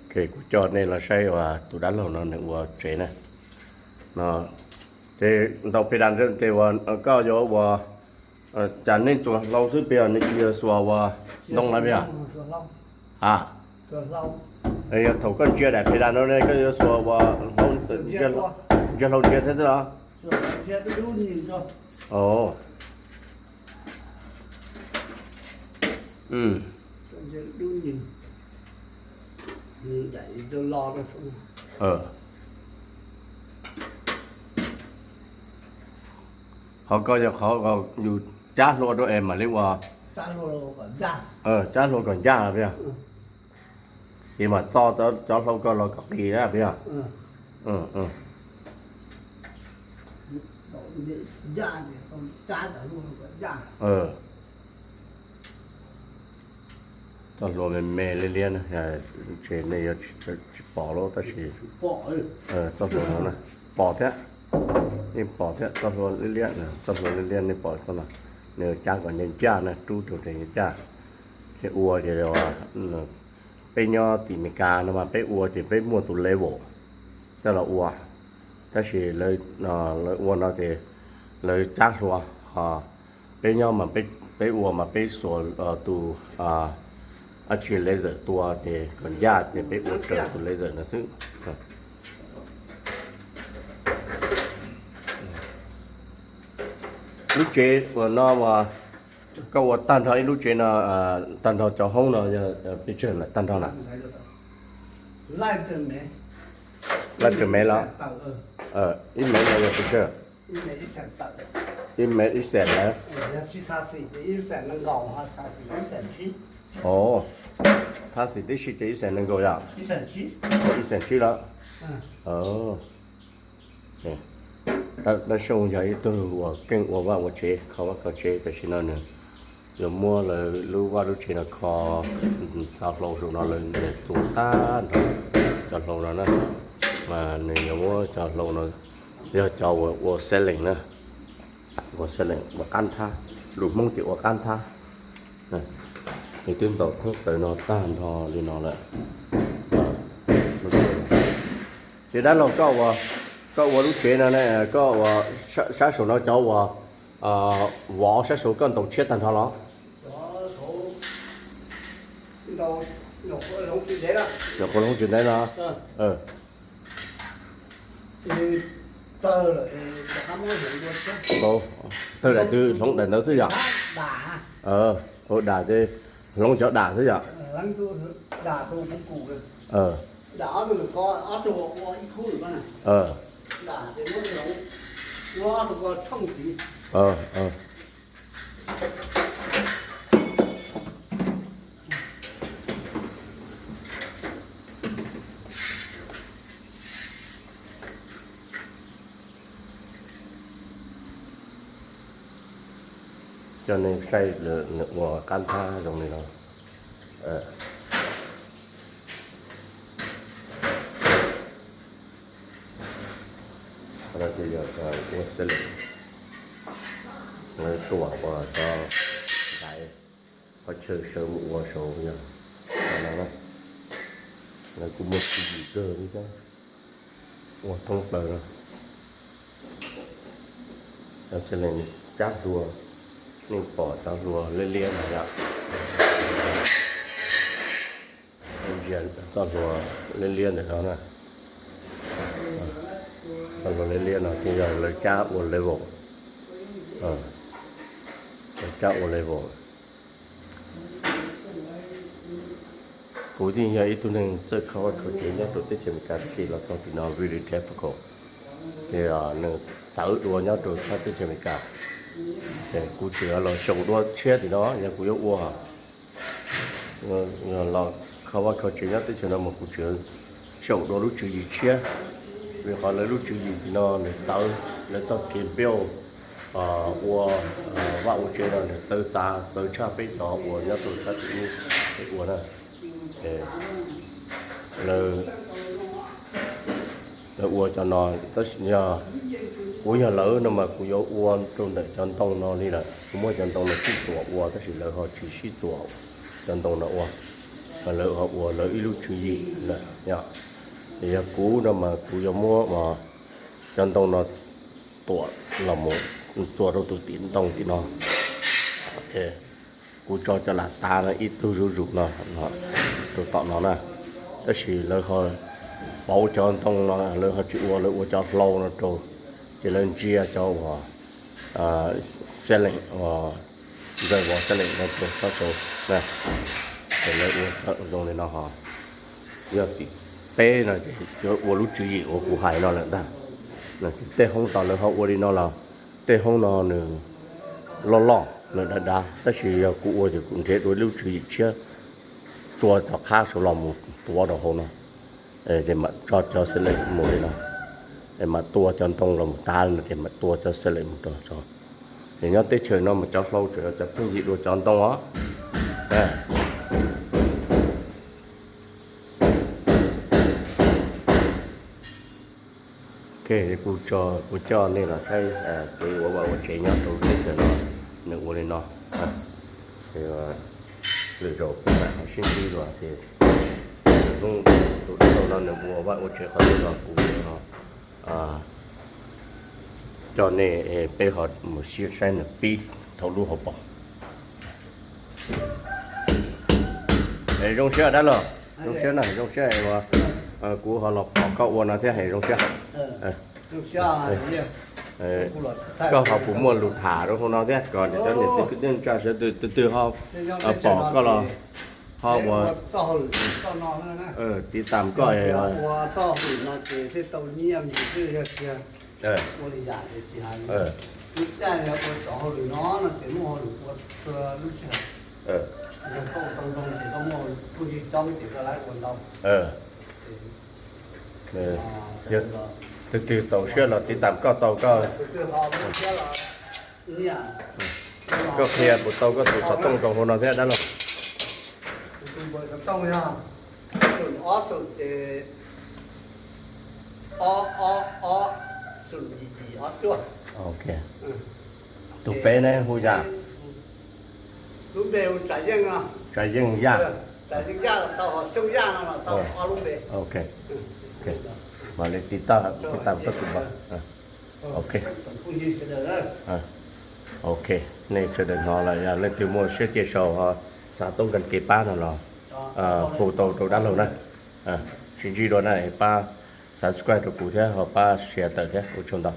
Ok, kuv coj nej los saib uas tus dab laug no nws ua tsev na. No, ces ntaus phe das ces uas koj yuav ua cas nej txuas hlau xwb peb, nej tsis yog xuas ua ntoo na peb? A, yog thaum koj ntsia daim phe das no ne koj yuav xuas ua ntsia hlau ntsia thiab xwb los? Qhov ko yog qhov yus cab hlua rau es mam li ua, cab hlua kom ncaj peb, ces mam txo cov hlau ko los kom qis peb. Txoj hlua me me liab liab na, ces nej yuav tsis pom lawm tab sis txoj hlua no na, pom thiab, yeej pom thiab, txoj hlua liab liab, txoj hlua liab liab nej pom txoj no, nws cab kom ncaj ncaj na, rub rau ncaj ncaj. Ces ua ces peb nyob tim Meskas no mas peb ua ces peb muaj tus level coj los ua, tab sis lawv ua no ces lawv cab hlua, ho peb nyob mas peb ua mas peb xuas tus dab tsi laser tua ces kom ncaj ces peb ua raws tus laser no xwb. Lub tsev uas no mas koj ua tag nrho ib lub tsev no, tag nrho cov hoob no yog pes tsawg lawm tag nrho na? Laj rau mev los? Ib mev no yog pes tsawg? Ib mev ib xees lawm. Thaj xim tib si ces ib xees nees nkaum yom? Ib xees tsib lawm. Dab Xyooj yog ib tug uas keej ua vaj ua tsev, kho vaj kho tsev, tam sim no nws yuav muab lawv lub vaj lub tsev no kho, cov hlau saum no lawv txuas tag nrho cov hlau no na, mas nws yuav muab cov hlau no, yog cov uas ua ceiling na, ua ceiling ua qab nthab, lus Hmoob ces ua qab nthab. Nws twb ntaus thoob plaws no tag nrho li no lawm. Ces dab laug, koj ua lub tsev no ne, koj ua sab saum no cov uas vov sab saud koj ntaus tshiab tag nrho los? Nyuam qhuav hloov tsis ntev no. Tawg daim twg hloov daim ntawd xwb yom? Dam ces hloov cov dam xwb yom? Coj nej saib lawv ua qab nthab zoo li no. Qhov no ces yog cov ua xab lees, lawv tuam uas cov ntaiv qhov chaw sawv mus ua saud yog no na. Lawv kuj muaj tswv yim kawg li thiab, ua thoob plaws no. Cov xab lees cab hlua, nej pom cov hlua liab liab no yom. Ntsia txoj hlua liab liab ntawm no na. Txoj hlua liab liab no ces yog lawv cab ua level, lawv cab ua level. Kuv yeej yog ib tug neeg txawj kho vaj kho tsev nyob rau teb chaws Amelikas tag kis los txog tim no very difficult. Ces nws txawv dua nyob rau sab teb chaws Amelikas. Ces kuv tseem los xyaum dua tshiab tim no yog kuv yuav ua los kho vaj kho tsev nyob teb chaws no mas kuv tseem xyaum dua lub tswv yim tshiab, vim qhov lawv lub tswv yim tim no nws txawv, lawv txoj kev build ua vaj ua tsev no nws txawv txav, txawv tshaj peb cov uas nyob rau sab tim ub peb ua na. Lawv ua cov no, tab sis yog kuv yog lawv no mas kuv yuav ua rau ntawm cov ntoo no li lawm, kuv muab cov ntoo no sib txuas ua tab sis lawv ho tsis sib txuas cov ntoo no ua. Lawv ho ua lawv ib lub tswv yim lawm yom. Yog kuv no mas kuv yuav muab cov ntoo no tuam los mus txua rau tus tim ntoo tim no. Kuv tso cov lam tav no ib tug zuj zus no rau tom no na. Tab sis lawv ho pauv cov ntoo no lawv ho tsis ua, lawv ua cov hlau no rau, ces lawv ntsia cov uas xeeb leem, ntxawg vov xeeb leem no rau sab rau na, ces lawv ua zoo li no ho. Yog tim peb no ces ua lub tswv yim uas kuv hais no lawm ntag. Tej hoob tod lawv ho ua li no los tej hoob no nws loj loj nws dav dav, tab sis yog kuv ua ces kuv nrhiav dua lub tswv yim tshiab, tua cov qhab saud los mus tuav rau hauv no, ces mam tso cov xeeb leem mus li no, es mam tua cov ntoo los mus tav no ces mam tua cov xeeb leem mus rau tso. Ces nyob teb chaws no mas cov hlau tseem yog cov pheej yig dua cov ntoo os. Ok, kuv tso, kuv coj nej los saib kev ua vaj ua tsev nyob rau teb chaws no, nws ua li no. Lwm zaus kuv mam ho sib ntsib dua ces hnub tus dab laug no nws ua vaj ua tsev qhov twg los kuv coj nej peb ho mus saib nws pib thaum lub hauv paus. Zoo siab dab laug, zoo siab na, zoo siab uas kuv ho los pom koj ua no thiab, zoo siab. Koj ho puas muaj lus tham rau hauv no thiab kom cov niam txiv kwv tij neej tsa sawv daws tus twg ho pom koj los ho ua tiv tam koj. Tus twg txaus siab los tiv tam koj tau koj. Koj qhia puas tau koj tus xov tooj rau hauv no thiab dab laug? Ok. Tus peb ne hu yam? Tsav Yeej Yaj. Ok. Mam li tiv tam, tiv tam koj tus npawb. Ok. Ok, nej sawv daws hnov lawm, yog leej twg muaj siab cia sau ho xav toob kas kev pab no los hu tau rau dab laug na. Sib ntsib dua na, pab subscribe rau kuv thiab ho pab share tawm thiab, ua tsaug ntau.